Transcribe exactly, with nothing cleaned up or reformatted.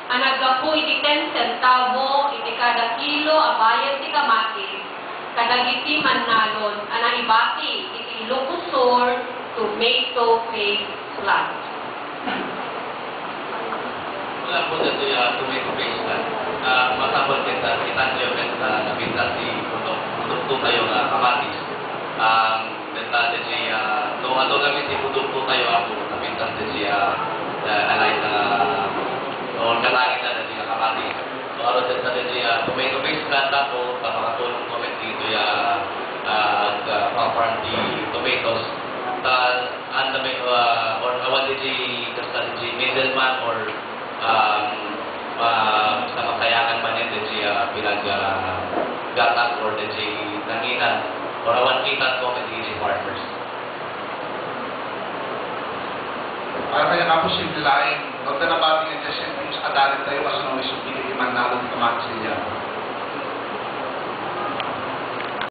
a naggapu iti ten sentavo iti kada kilo a bayad ti kamatis kadagiti mannalon a naibati iti Ilocos Sur Tomato Paste Plant. Wala po dito yung tomato paste plant. Ah, masapol kita, kita niyo ket, ah, napintas ti produkto tayo nga kamatis. Ang deta dito, ah, no, ano kami ti produkto tayo ako, napintas dito, ah, ah, alay na, o kalain na dito nga kamatis. So, ano deta dito, ah, tomato paste plant ako, para makatulong kami dito, ah, ah, ag, ah, farm the tomatoes. Ta, anda may, ah, or awan dito, kasta dito, middleman or um, ma-, sa makayangan man yan, dagiti, ah, pinag-, ah, gatang or dagiti nanginan or awan kita ko dagiti farmers. Para kaya nga po, simple laeng, no, ta nabati nga dyan siya, yung sa adalan tayo, kasi nung isang pinag-iman namin kamatis niya.